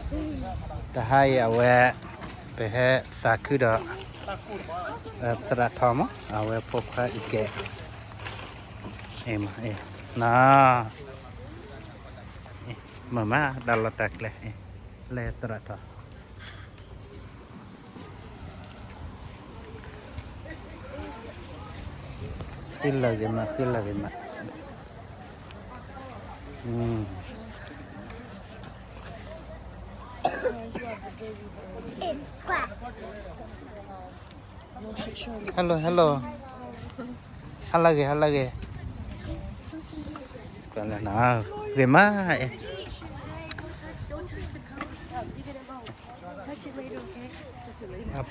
တဟါအံၤအဝဲ ပဟဲသးခုဒီး သရၣ်ထီမး အဝဲဖိခွါအံၤကဲ အ့ၣ်မး အ့ၣ် နီၤ မၤမး တၢ်လီၢ်တၢ်ကျဲ အ့ၣ် လဲၤသရၣ်ထီ ဃံလၤဂ့ၤမး ဃံလၤဂ့ၤမး Hello hello ဟါလၢဂ့ၤ ဟါလၢဂ့ၤ ဂ့ၤမး အ့ၣ်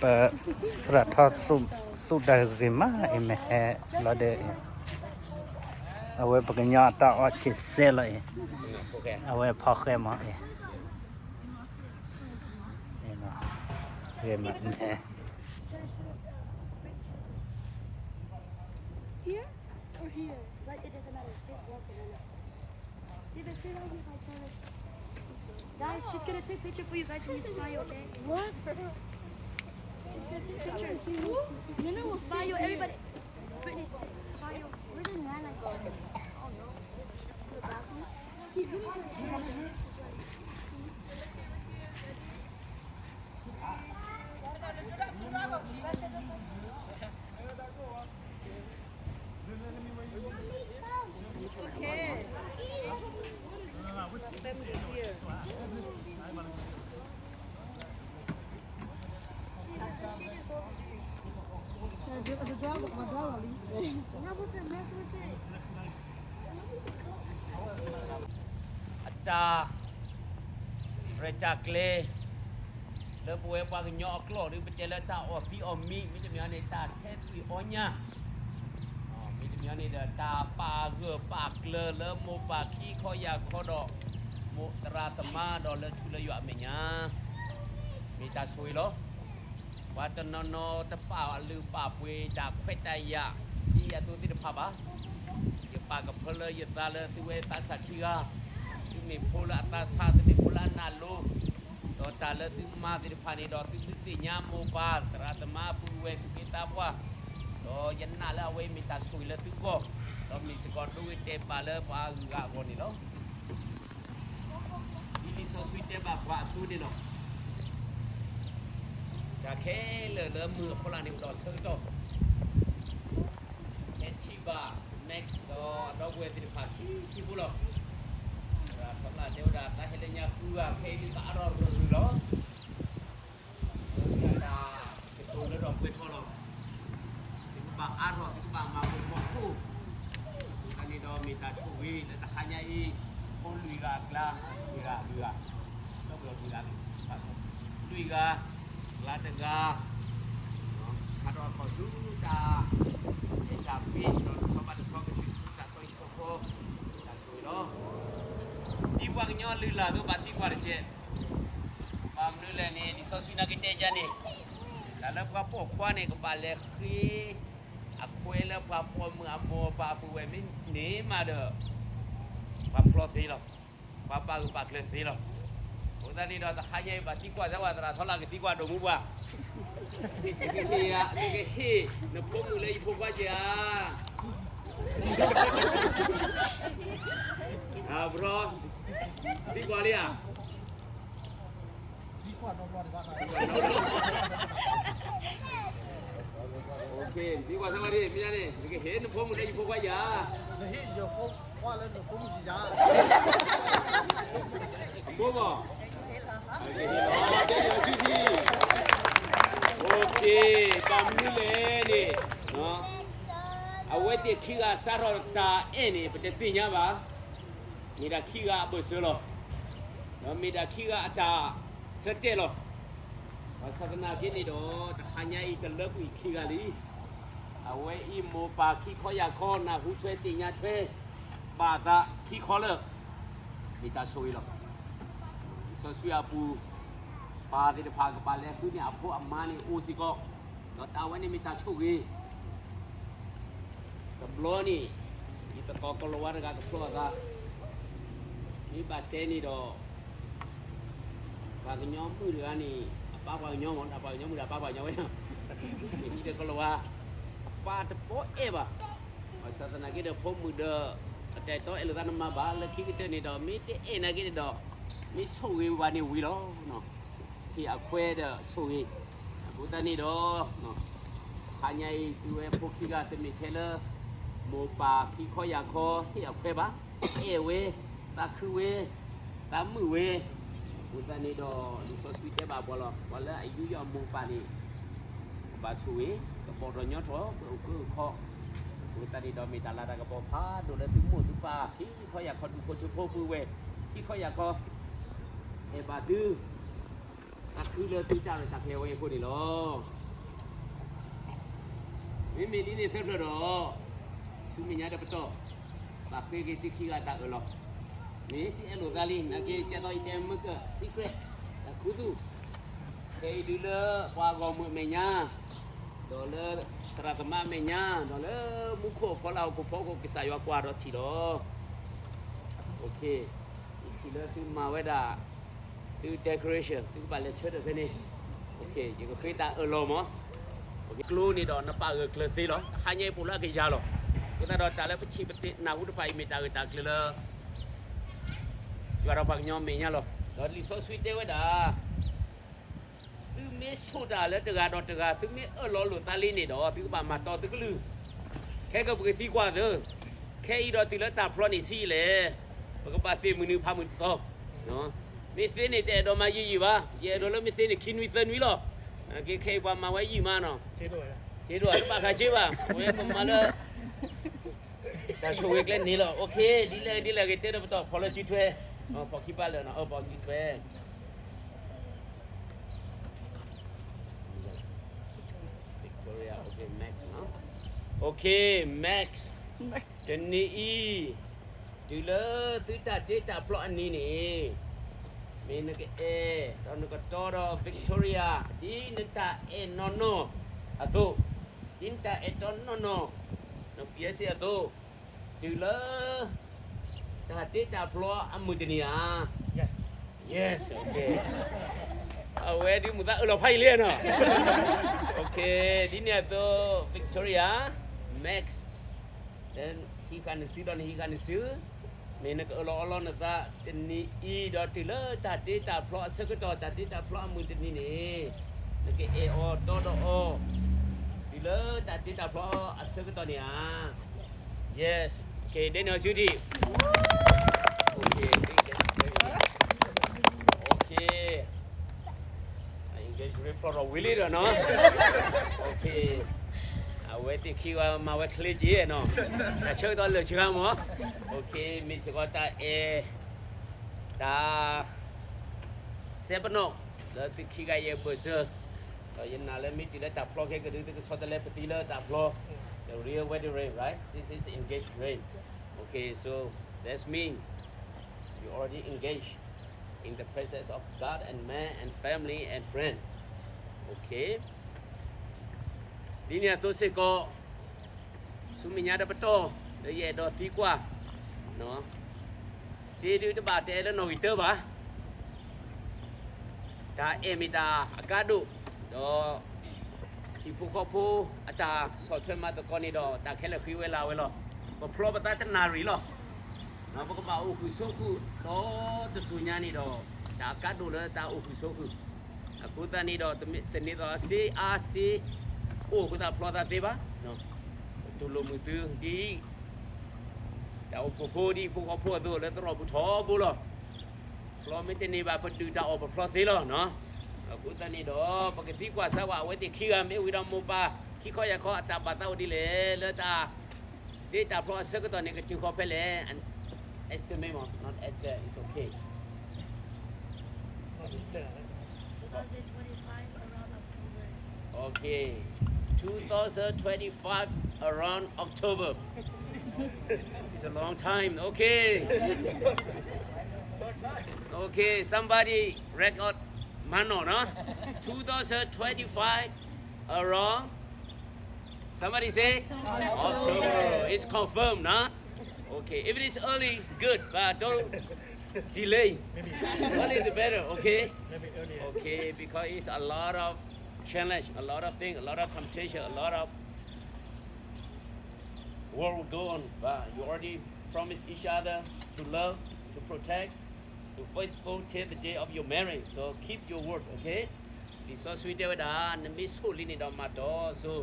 ပသရၣ်ထီသူၣ်ဒၣ်ဂ့ၤမး အ့ၣ် မ့ၢ်ဟဲလီၤဒီး အဝဲပကညီအတၢ်အီၣ်စံးစဲလီၤအံၤ အဝဲဖီဃဲမးအံၤ ဂ့ၤမး Here or here? But it doesn't matter. Sit, walk it. See the sit right here, my child. Guys, she's gonna take picture for you guys when you smile, okay? What? She's gonna take picture. No, no, we'll smile, everybody. Brittany, sit, smile. Where did Nana go? I don't know. In the bathroom? Okay. အတၢ် ရဲၣ်တၢ်ကျဲၤ လၢပဝဲပှၤကညီအကျိာ်ဒီး ပတဲလၢတၢ်အီၣ်သံအီၣ်မံ မ့တမ့ၢ်န့ၣ် တၢ်ဆဲးသွံၣ်အီၣ်ညၣ် မ့တမ့ၢ်န့ၣ်ဒီး တၢ်ပာ်ဂၢၢ်ပာ်ကျၢၤလၢမိၢ်ပၢ်ခံခီယၤခီဒီး မိၢ်သရၣ်သမါဒီးလၢထူလၢယွၤအမဲာ်ညါ မ့ၢ်တၢ်ဆိၣ်ဂ့ၤလီၤ. ပှၤတနီၤနီၤတပာ်အလုၢ်ပာ်ပှ့ၤတၢ်ခွဲးတၢ်ယာ် ဒ်အသိးသ့ၣ်တဖၣ်ဘၣ်. ယပာ်ကဖၢလၢယသးလၢသုဝဲသးစၢ်ခံဂၤ, သုမ့ၢ်ဖိလၢအသးဆး, သုမ့ၢ်ဖိလၢအနၢ်လိၤ, ဒီးတၢ်လၢသုမၤသ့ၣ်တဖၣ်န့ၣ်ဒီး သုဒုးသ့ၣ်ညါမိၢ်ပၢ်သရၣ်သမါပုၢ်ဝဲၢ်သူၣ်က့သးပှၢ်, ဒီးယနာ်လၢအဝဲအံၤမ့ၢ်တၢ်ဆိၣ်ဂ့ၤလၢသုဂီၢ်, ဒီးမ့ၢ်စ့ၢ်ကီးဒိဂ့ၤတဲာ်ပာ်လၢပှၤအဂုၤအဂၤအဂီၢ်န့ၣ်လီၤ. ဒ်လံာ်စီဆှံတဲဘၣ်ပှၤအသိးန့ၣ်လီၤ. တၢ်ခဲလၢာ်လၢမုၢ်အဖီလာ်န့ၣ်အိၣ်ဒီးဆၢကတီၢ်, ဟဲထံၣ်ဘၣ် Max ဒီးအဒီပုၢ်ဝဲၢ်သ့ၣ်တဖၣ်ဆံးဆံးဖိလီၤ. သရၣ်ထီလၢ်တဲဝဲဒၣ် တၢ်ဟဲလၢညါဃုဂၤခဲအံၤဒုးကအါထီၣ်ရူၤရူၤလီၤ. စီဆှံအတၢ်ကတိၤလၢဒီးပှဲၤထီၣ်လီၤ. သုကဘၣ်အါထီၣ် သုကဘၣ်မၤပိာ်မီၤခိၣ်, အဃိသတးန့ၣ်ဒီးမ့ၢ်တၢ်ဆိၣ်ဂ့ၤလၢတဟါညါအံၤ, ဖိလွံၢ်ဂၤအကျါ, လွံၢ်ဂၤ, လွံၢ်ဂၤ, ဒီပုၢ်ဝဲၢ်လွံၢ်ဂၤ, လွံၢ်ဂၤ, ကျါတဂၤ, ခါထီၣ်အခီၣ်ဆူတၢ် အဲၣ်တၢ်ကွံ ဒီးတဆီဘၣ်တဆီကတုၤဆူတၢ်ဆီဟံၣ်ဆီဃီ, တၢ်ဆိၣ်ဂ့ၤလီၤ. ဒ်ပှၤကညီလုၢ်လၢ်အသိးဘၣ်သံကွၢ်တက့ၢ်. ဘၣ်မနုၤလဲၣ်န့ၣ် လံာ်စီဆှံနာ်က့တဲယၤန့ၣ်, တၢ်လၢပှၤပိာ်ခွါန့ၣ် ကဘၣ်လဲၤဃ့ အခွဲးလၢပှၤပိာ်မုၣ်အမိၢ်ပၢ်အပုၢ်ဝဲၢ်မ့ၢ်န့ၢ်မးဒီး ပှၤဖျီသ့လီၤ. ပှၤပာ်ဂၢၢ်ပာ်ကျၢၤသ့လီၤ. အဃိသတးန့ၣ်ဒီး တဟါညါအံၤဘၣ်သံကွၢ်စၢၤဝဲသရၣ်ထီလၢ် ကသံကွၢ်ဒိၣ်မူပှၤ, နကဟ့ၣ်, နကဟ့ၣ်နဖိမုၣ်လၢယဖိခွါက့ၤဧါ. အဘျီ, သံကွၢ်လံဧါ. သံကွၢ်စၢၤဝဲဒၣ် မ့ၢ်န့ၣ် နကဟ့ၣ်နဖိမုၣ်လၢယဖိခွါယၤဧါ. အမိၢ်ဘၣ်, ကဟ့ၣ်လီၤ, ကဲလီၤဆူထံ, ဘၣ်မနုၤလဲၣ်န့ၣ်, အဝဲသ့ၣ်ခံဂၤစးထီၣ်တၢ်အဲၣ်န့ၣ် ပတသ့ၣ်ညါဘၣ်. မ့ၢ်ဒၣ်ခံဂၤအဘၢၣ်စၢၤလီၤ. ဒီးမ့ၢ်ဒၣ်ခံဂၤအတၢ်ဆၢတဲာ်လီၤ. ဘၣ်ဆၣ်သနာ်က့န့ၣ်ဒီး တဟါညါအံၤတလၢကွံာ်ခံဂၤလံ. အဝဲအံၤမိၢ်ပၢ်ခံခီယၤခီ နၢ်ဟူထွဲသ့ၣ်ညါထွဲ ဘၣ်သးခံခီလၢာ်, မ့ၢ်တၢ်ဆိၣ်ဂ့ၤလီၤ. လံာ်စီဆှံအပူၤ, ပၢ်သ့ၣ်တဖၣ်ကဘၣ်လဲၤဃုန့ၢ်အဖိအမါန့ၣ်အိၣ်စ့ၢ်ကီး, ဒီးတၢ်ဝဲန့ၣ်မ့ၢ်တၢ်ဆိၣ်ဂ့ၤ တဘျီန့ၣ်, ယသကိးကီၤလၤဝါတဂၤကဖျီအသး, မ့ၢ်ဘၣ်တဲန့ၣ်ဒီး, ဘၣ် ပှၤကညီမုၣ်တဂၤန့ၣ် အပၢ်ပှၤကညီမး တၢ်ပှၤကညီမုၣ်ဒီးအပၢ်ပှၤကညီဝဲ, မ့ၢ်ဟံၣ်ဒီးကလီၤဝါ, အပၢ်တပိာ်အဲၣ်ဘၣ်, ဘၣ်ဆၣ်သနာ်က့ဒီးဖိမုၣ်ဒီး အတၢ်အဲၣ်တီအဲၣ်လိာ်သးနမၤဘၣ်လၢခံကတၢၢ်န့ၣ်ဒီး မ့ၢ်တအဲၣ်နာ်က့န့ၣ်ဒီး မ့ၢ်ဆိၣ်ဂ့ၤဝဲန့ၣ်ဝံၤလီၤ. ဟ့ၣ်အခွဲးဒီးဆိၣ်ဂ့ၤ, အဃိသတးန့ၣ်ဒီး ဟါညါအံၤ သုဝဲဖိခံဂၤတမ့ၢ်ထဲလၢ မိၢ်ပၢ်ခံခီယၤခီ ဟ့ၣ်အခွဲးဘၣ်, အဲၣ်ဝဲ, သးခုဝဲ, သးမုာ်ဝဲ, အဃိသတးန့ၣ်ဒီး လံာ်စီဆှံတဲဘၣ်ပှၤလီၤ, ပှၤလၢအယူးယီၣ်အမိၢ်အပၢ်န့ၣ် ကဘၣ်ဆိၣ်ဂ့ၤ, ကပိာ်ထီၣ်ညီထီၣ် ကအုၣ်က့ၤခီ, အဃိသတးန့ၣ်ဒီး မ့ၢ်တၢ်လၤတၢ်ကပီၤဖးဒိၣ်လၢသုမိၢ်သုပၢ် ခံခီယၤခီ ဒူၣ်ဖိထၢဖိပုၢ်ဝဲၢ် ခံခီယၤခီ အဲၣ်ဘၣ်သု သးခုလၢသုတၢ်ရဲၣ်တၢ်ကျဲၤဝဲအံၤအဃိန့ၣ်လီၤ. မ့မ့ၢ်ဒ်န့ၣ်သၢဖျၢၣ်ဒီး ဆူမဲာ်ညါတပတီၢ် ဘၣ်ဃ့က့ၤသုခံဂၤတၢ်အၢၣ်လီၤ. မ့ၢ်သုအဲၣ်လိာ်သးလံ နာ်က့ ကဲသိးယတဲမုၢ်ကၢၢ် secret တၢ်ခူသူၣ် ခဲအံၤဒုးလၢပှၤဂီၢ်မုၢ်အမဲာ်ညါ ဒီးလၢသရၣ်သမါအမဲာ်ညါ ဒီးလၢမူခိၣ်အဖီလာ်ဟီၣ်ခိၣ်ဖီခိၣ် ကစၢ်ယွၤကွၢ်ဒီးထံၣ်လီၤ. ယထံၣ်လၢသုမၤဝဲဒၣ် သု decoration သုကဘၣ်လဲၤဆၢထၢၣ်ဖဲန့ၣ်, ယကဃ့တၢ်အၢၣ်လီၤမး. ကျိန့ၣ်ဒီးနပာ်ဂၢၢ်ကျၢၤသ့လီၤ. တဟါညါအံၤပိာ်လၢအကယၤလီၤ. အဃိသတးဒီးတၢ်လၢပထံၣ်ပနၢ်ဟူတဖၣ်အံၤ မ့ၢ်တၢ်ဂ့ၢ်တၢ်ကျိၤလၢ ယွၤဒီးပှၤကညီမဲာ်ညါလီၤ. ဒီးလံာ်စီဆှံတဲဝဲဒၣ် သုမ့ၢ်ဆိၣ်တၢ်လၢတဂၤဒီးတဂၤ သုမ့ၢ်အၢၣ်လီၤလိာ်သးလံန့ၣ်ဒီး သုကဘၣ်မၤတီသုကလုၢ်. ခဲကပကသံကွၢ်သၢ, ခဲအံၤဒီးတုၤလၢတၢ်ဖျီန့ၣ်ဆံးလဲၣ်, ပကဘၣ်သ့ၣ်မုၢ်နုၤဖးမုၢ်တသီ. မ့ၢ်သ့န့ၣ်တအဲၣ်ဒိးမၤယံာ်ယံာ်ဘၣ်, ယအဲၣ်ဒိးလၢမ့ၢ်သ့န့ၣ်ခံနွံသၢနွံလီၤ. က့ခဲအံၤပှၤမၤဝဲယံာ်မးနီၤ. က့ဒိၣ်တဘၣ်ဃးက့ဘၣ်, အဝဲပမၤလၢ တၢ်ဆိၣ်ဂ့ၤကျဲန့ၣ်လီၤ. ဒ်လဲၣ်ဒ်လဲၣ်ဂ့ၤ တဲဒီးပတီၢ်ဖီၣ်လၢစုထွဲ, ဖီၣ်ခံပာ်လၢာ်နီၤ, အၢ ဖီၣ်စုထွဲ Victoria, okay, Max နီၤ. Okay, Max, တနံၤအံၤ တုၤလၢသုတၢ်တ့တၢ်ဖျီအနံၤန့ၣ်, မ့ၢ်နကအဲၣ် ဒီးနကတီဒီး Victoria ဒ်နတၢ်အဲၣ်နီၢ်နီၢ်အသိး, ဒ်နတၢ်အဲၣ်တီနီၢ်နီၢ် န fiancé အသိး, တုၤလၢ တၢ်တ့တၢ်ဖျီအမုၢ်တနံၤဧါ. Yes, okay. အဝဲဒုးမုာ်သးအၢၣ်လီၤဖးယံာ်လံနီၤ. Okay, ဒ်န့ၣ်အသိး Victoria, Max, ဟံးဃာ်နစုဒီးနဟံးဃာ်နစု, မ့ၢ်နကအၢၣ်လီၤအီလီၤနသးတနံၤအံၤဒီးတုၤလၢတၢ်တ့တၢ်ဖျီအဆၢကတီၢ်, တၢ်တ့တၢ်ဖျီအမုၢ်တနံၤန့ၣ်, နကအဲၣ်အီၤတီဒီးအီၤ, တုၤလၢတၢ်တ့တၢ်ဖျီအဆၢကတီၢ်န့ၣ်ဧါ. Yes, okay, ဒ်န့ၣ်အီၤစုဒံး. Okay, okay. Engagement ဖျီထီၣ်ဝံၤလံဒီးနီၤ. Okay, အဝဲသ့ၣ်ခံဂၤမၤဝဲချ့က့နီၤ, တၢ်ဆၢကတီၢ်လၢာ်စှၤမး. Okay, မ့ၢ်စ့ၢ်ကီးတၢ်အဲၣ် တၢ် စဲပနီၣ် လၢသုခံဂၤယဲၢ်ဘၢၣ်စၢၤ, ဒီးယနာ်လၢမ့ၢ်တုၤလၢတၢ်ဖျီခဲကဒု သုကဆီတလဲပသံလၢတၢ်ဖျီ, the real wedding ring, right? This is engaged ring. Okay, so that's mean you already engaged in the presence of God and man and family and friend. Okay. ဒ်န့ၣ်အသိးစ့ၢ်ကီး ဆူမဲာ်ညါတပတီၢ် လၢယအဲၣ်ဒိးသံကွၢ်, စ့ဒုတဘၣ်တအဲၣ်လၢနီၣ်ဂံၢ်တၢဘၣ်. တၢ်အဲၣ်မ့ၢ်တၢ်အကါဒိၣ်, ဒီး ဟံၣ်ဖိဃီဖိအတၢ်ဆီၣ်ထွဲမၤသကိးန့ၣ်ဒီး တၢ်ခဲလၢာ်ဃ့ဝဲလၢ်ဝဲလီၤ. ပဖျီပသးတနၣ်ရံၣ်လီၤ. ပကဘၣ်အိၣ်ဃုာ်ဆိးဃုာ်ဒီးတစူၢ်ညါန့ၣ်ဒီး တၢ်အကါဒိၣ်လၢတၢ်အိၣ်ဃုာ်ဆိးဃုာ်. အဃိသတးန့ၣ်ဒီး တမ့ၢ်သန့ၤသိးစ့အါစ့အိၣ်အဃိသတးဖျီသးသ့ဘၣ်. တူၢ်လိာ်မုာ်သုဒ် တၢ်အိၣ်ဖှိၣ်ဖိဒ်ဟံၣ်ဖိဃီဖိအသိးလၢသရိာ်ပူၤထီဘိလီၤ. ဖျီမ့ၢ်တန့ၢ်ဘၣ် ပဒုၣ်တၢ်အီၣ်ပဖျီသ့လီၤ. အဃိသတးန့ၣ်ဒီး ပကသံကွၢ်စၢ်ဝဲအဝဲသ့ၣ်ခံဂၤ မ့ၢ်ဝံၤဒီးမိၢ်ပၢ် ခံခီယၤခီအတၢ်ဘၣ်သးအိၣ်ဒ်လဲၣ် လၢတၢ် တ့တၢ်ဖျီအဆၢကတီၢ်န့ၣ် ကတုၤဃီၤဖဲလဲၣ်. An estimate မး not exact, it's okay. Two thousand twenty-five around October. Okay. Two thousand twenty-five around October. It's a long time. Okay. Okay, somebody record မၤနီၣ်နီၤ. Two thousand twenty-five around. Somebody say October. It's confirmed, huh? Okay, if it is early, good, but don't Delay. What is better? Okay. Okay, because it's a lot of challenge, a lot of things, a lot of temptation, a lot of world will go on. But you already promised each other to love, to protect, to faithful till the day of your marriage. So keep your word, okay? လံာ်စီဆှံတဲဝဲဒၣ် နမ့ၢ်ဆိၣ်လံန့ၣ်ဒီးမၤတီၤဆိ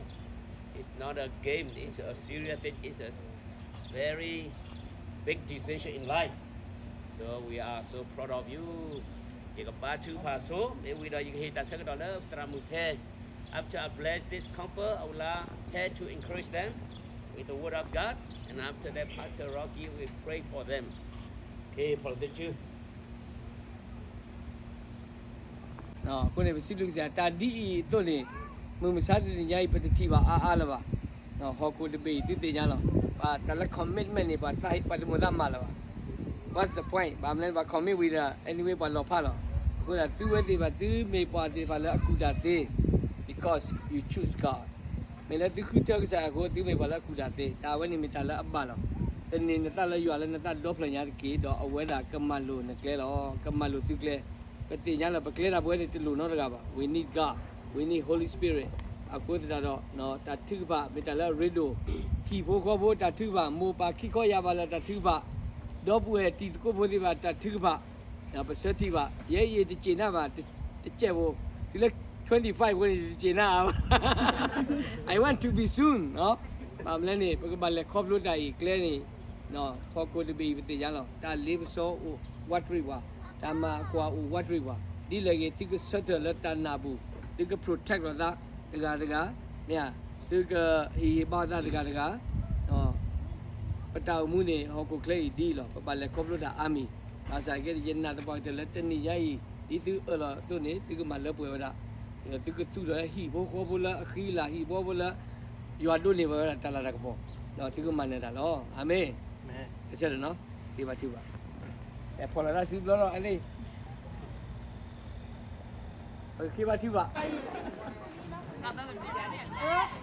It's not a game, it's a serious thing, it's a very big decision in life. So we are so proud of you. ယကဘါထုကဖၣ်ဆိ မ့ၢ်ဝံၤဒီးယကဟ့ၣ်တၢ်ဆၢကတီၢ်လၢသရၣ်မုၣ်ဖဲ After I bless this couple, I would like her to encourage them with the word of God. And after that, Pastor Rocky will pray for them. Okay, ဖီၣ်လီၤသုစု အဃိန့ၣ် ပစံးဘျုးကစၢ် တၢ်ဒ်အံၤအသိးန့ၣ် မုၢ်မဆါတနံၤညါအံၤ ပတထံၣ်ဘၣ်အါအါလၢၤဘၣ်. ဟီၣ်ခိၣ်တဘ့ၣ်အံၤ သုသ့ၣ်ညါလီၤ. ပတၢ်လၢ commitment န့ၣ် ပှၤတမိၣ်သးမၤလၢၤဘၣ်. What's the point? ဘၣ်မနုၤလဲၣ် ပှၤ commit ဝံၤဒီး anyway ပှၤလီၤဖးလီၤ. အဃိသတး သုဝဲသ့ၣ်တဖၣ် သုမ့ၢ်ပှၤသ့ၣ်တဖၣ်လၢအကူၣ်တၢ်သ့ because you choose God. မ့ၢ်လၢသုဃုထၢကစၢ်အဃိ သုမ့ၢ်ပှၤလၢအကူၣ်တၢ်သ့, တၢ်ဝဲန့ၣ်မ့ၢ်တၢ်လၢအဘၣ်လီၤ. သန့ၤနသးလၢယွၤလၢနသးဒီဖျၢၣ်ညါတက့ၢ်, ဒီးအဝဲဒၣ်ကမၤလိာ်နကျဲလီၤ. ကမၤလိာ်သုကျဲ. ပသ့ၣ်ညါလၢပကျဲဒၣ်ပဝဲန့ၣ်တလိၣ်နီတဂၤဘၣ်. We need God. We need Holy Spirit. အဃိသတးဒီး တၢ်ထုကဖၣ်မ့ၢ်တၢ်လၢအရ့ဒိၣ်, ဟံၣ်ဖိဃီဖိတၢ်ထုကဖၣ်, မိၢ်ပၢ်ခံခီယၢ်ဘးလၢတၢ်ထုကဖၣ်, ဒီပုၢ်ဝဲၢ်တံၤသကိးဖိသ့ၣ်တဖၣ်တၢ်ထုကဖၣ် ပဆၢထံၣ်ဘၣ်, ယဲအံၤတစံးနၢ်ဘၣ်, တစဲးဖိ, တုၤလၢ twenty-five ဖိန့ၣ် တစံးနၢ်အါဘၣ်. I want to be soon. ဘၣ်မနုၤလဲၣ်န့ၣ် ပကဘၣ်လဲၤခီဖျိတၢ်အံၤကျဲန့ၣ်, ဟီၣ်ခိၣ်တဘ့ၣ်အံၤ ပသ့ၣ်ညါလီၤ. တၢ်လ့ပစီအိၣ်ဝးတရံးပှၤ, တၢ်မၤကွၢ်အိၣ်ဝးတရံးပှၤ, ဒ်လဲၣ်ဂ့ၤ သုကဆၢထၢၣ်လၢတၢ်နၢ်ပူၤ, သုက protect လိာ်သးတဂၤတဂၤ, မ့ၢ်ဧါ, သုကဟ့ၣ်ဂံၢ်ဘါသးတဂၤတဂၤ ပတၢ်အိၣ်မူန့ၣ် ဟီၣ်ခိၣ်ချၢအံၤဒ်အံၤလီၤ. ပဘၣ်လဲၤခီဖျိတၢ်အါမံၤ, ဘၣ်ဆၣ်က့ ယ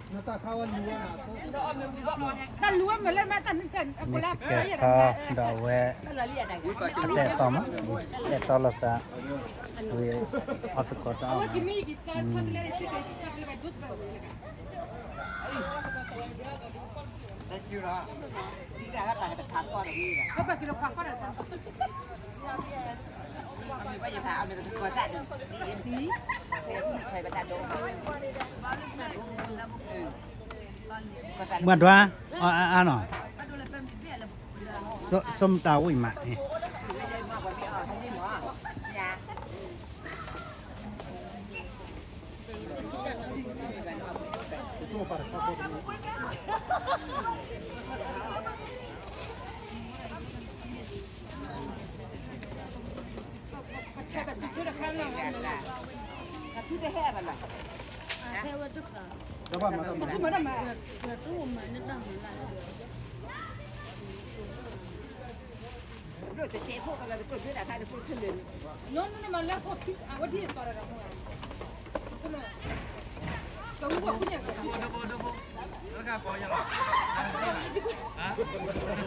နာ်သပှၢ်ကတၢၢ်လၢတနံၤညါအံၤ ဒ်သုအၢၣ်လီၤအသိးန့ၣ် သုကမၤလၢပှဲၤဝဲဒၣ်, သုကသူၣ်ထီၣ်လၢဟံၣ်ဖိဃီဖိလၢအဃံအလၤ, ဟံၣ်ဖိဃီဖိလၢ ယွၤဒိးန့ၢ်ဘၣ်ဝဲဒၣ်တၢ်လၤတၢ်ကပီၤ, ဒီးသုကမၤနၢၤတၢ်လီၤ. အၤမ့ၣ်. ကဆၢလၢာ်နီၤ, က့ၤဘါထုကဖၣ်, ဖီၣ်လီၤတၢ်စုဘျီလီၤ, အန့ၣ် ပကက့ၤဘါထုကဖၣ်. မ့ၢ်စကဲထီၣ်ဒီးအဝဲ အတဲာ်တီမး, တဲာ်တီလိာ်သး, ဝံၤအီၣ်သကိးတၢ်အီၣ်မး. Thank you. မ့ၢ်ဒွး, အအါနီၤ, စိၢ်မတၤဝံၣ်မးန့ၣ်.